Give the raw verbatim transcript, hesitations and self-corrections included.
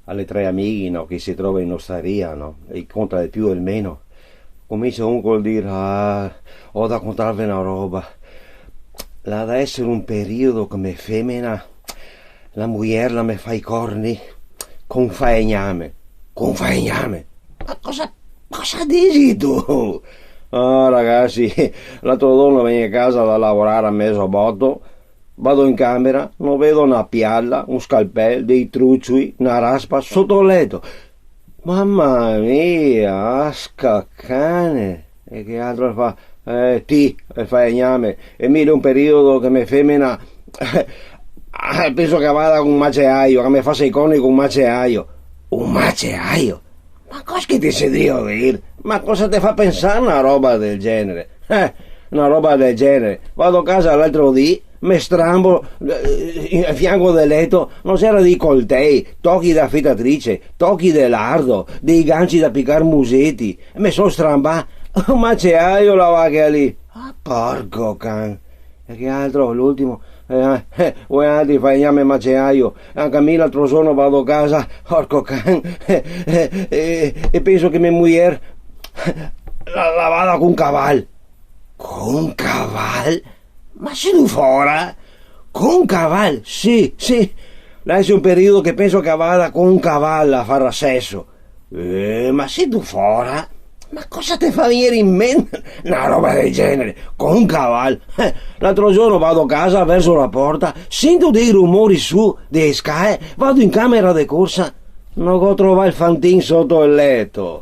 A le tre amighe, no, che se trova in ostaria, no? E conta el più e el meno. Comincia un col dir: "Ah, go da contarve na roba. L'à da esare un periodo che me femena, la mujer la me fa i corni con falegname." "Con falegname? Ma cosa, cosa disitu?" "Ah, ragasi, l'altro giorno vegno a casa da lavorar a mezo boto, vado in camera, no vedo na piala, un scalpel, dei trucioi, na raspa soto el leto." "Mama mia, asca cane!" E che altro fa: "Eh, ti, el falegname, e mi l'è un periodo che me femena, eh, penso che vada con maceaio, che me fasa i corni con maceaio." "Un maceaio? Ma cosa che te si drio dir? Ma cosa te fa pensar na roba del genere? Eh, na roba del genere. Vado a casa l'altro dì, me strambo, eh, in, a fianco del leto, no c'era dei coltei, tochi da afitatrice, tochi de lardo, dei ganci da picar museti. Me so strambà. Un maceaio la vaca lì." "Ah, porco can!" E che altro, l'ultimo: "Eh, eh, voialtri falegname, maceaio. Anca mi l'altro giorno vado a casa, porco can, eh, eh, e penso che me mujer la, la vada con caval." "Con caval? Ma situ fora? Con caval?" "Sì, sì. L'à da esare un periodo che penso che vada con caval a far seso." "Eh, ma situ fora? Ma cosa te fa vegner in mente na roba del genere? Con caval?" "Eh, l'altro giorno vado a casa, verso la porta, sento dei rumori su de scale, vado in camera de corsa, no go trovà el fantin soto el leto."